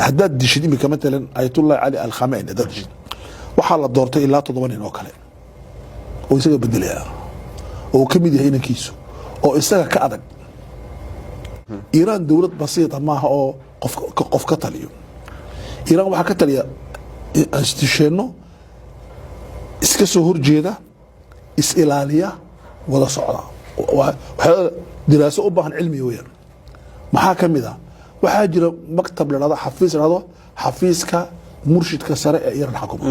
Haddaad dishid imika matalan Ayatullah Cali Al Khamenei haddaad dishid, waxaa la doortay ilaa toddoba nin oo kale oo isaga bedelaya, oo uu ka mid yahay inankiisu, oo isaga ka adag. Iiraan dowlad basiita maaha oo qof ka taliyo. Iiraan waxaa ka taliya institutionno iska soo horjeeda, is ilaaliya, wada socda. Waxaa diraaso u baahan cilmiga weyaan. Maxaa ka mid ah? Waxaa jira maktab la dhahdo, xafiis la dhahdo xafiiska murshidka sare ee Iiraan xakuma.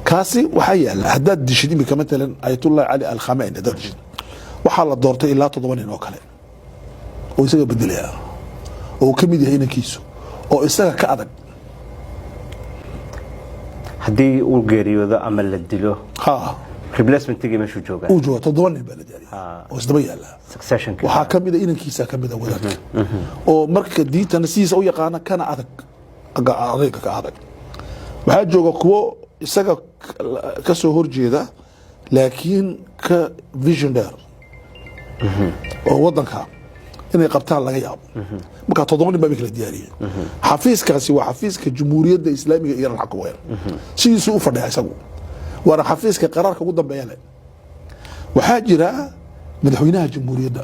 Kaasi waxaa yaala, haddaad dishid imika matalan Ayatullah Cali Al Khamenei haddaad dishid, waxaa la doortay ilaa toddoba nin oo kale oo isaga bedelaya, oo uu ka mid yahay inankiisu, oo isaga ka adag. Haddii uu geeriyoodo ama la dilo, replacementigii meeshuu joogaa. Uu jooga. Toddoba nin baa la diyaariyay oo isdaba yaala. Successionka. Waxaa ka mid a inankiisa, ka mid a wadaadka oo marka diintana sidiisa u yaqaana, kana adag, adayga ka adag. Waxaa jooga kuwo isaga ka soo horjeeda laakiin ka vision dheer oo wadanka inay qabtaan laga yaabo. Marka toddoba nin baa imika la diyaariyey. Xafiiskaasi waa xafiiska Jumhuuriyadda Islaamiga Iran xakumayaan, sidiisuu u fadhiya isagu, waana xafiiska qaraarka ugu dambeeya leh. Waxaa jira madaxweynaha jamhuuriyadda.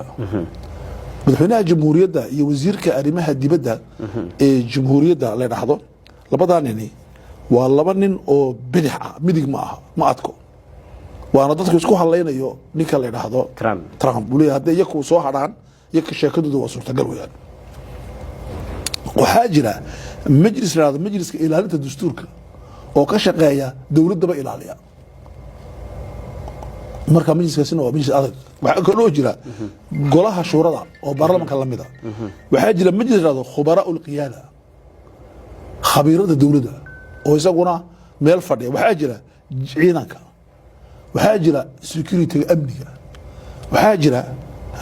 Madaxweynaha jamhuuriyadda iyo wasiirka arrimaha dibadda ee jamhuuriyadda la dhahdo, labadaa nini waa laba nin oo bidix ah, midig ma aha, ma adko, waana dadku isku hadlaynayo ninka la dhahdo Trump. Trump uu leeyahay hadday iyaku soo hadhaan, iyaka sheekadooda waa suurtagal weyaan. Waxaa jira majlis la dhahdo Majliska Ilaalinta Dastuurka oo ka shaqeeya dowladdaba ilaaliya. Marka majliskaasina waa majlis adag. Waxaa kaloo jira golaha shuurada oo baarlamanka lamida. Waxaa jira majlis la dhahdo khubaraa lqiyaada, khabiirada dowladda, oo isaguna meel fadhiya. Waxaa jira ciidanka, waxaa jira securityga, amniga, waxaa jira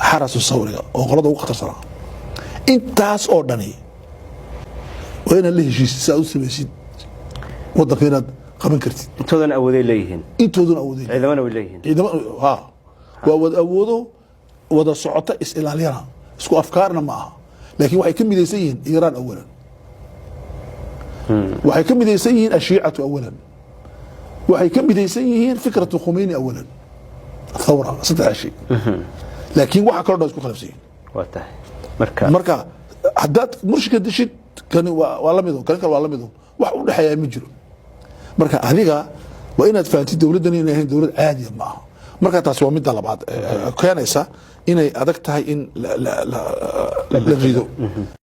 xarasu sawriga oo qolada ugu khatarsanaa. Intaas oo dhani waa inaad la heshiisid si aad u samaysid wadanka inaad qaban kartid. Intoodan awooday leeyihiin. Intooduna awooday. Ciidamana way leeyihiin. Ciidamo ha, waa wada awoodo wada socota, is ilaaliyana, isku afkaarna ma aha, laakiin waxay ka midaysan yihiin Iiraan awalan, waxay ka midaysan yihiin ashiicatu awalan, waxay ka midaysan yihiin fikratu Khumeyni awalan, thawra, saddexdaa shay. Laakiin waxa kaloo dhan isku khilaafsan yihiin. Waa tahay marka. Marka haddaad murshidka dishid, kani waa la mido, kani kale waa la mido, wax u dhexeeya ma jiro. Marka adiga waa inaad fahantid dowladdan inay ahayn dowlad caadiya ma aha. Marka taasi waa midda labaad ee keenaysa inay adag tahay in la rido.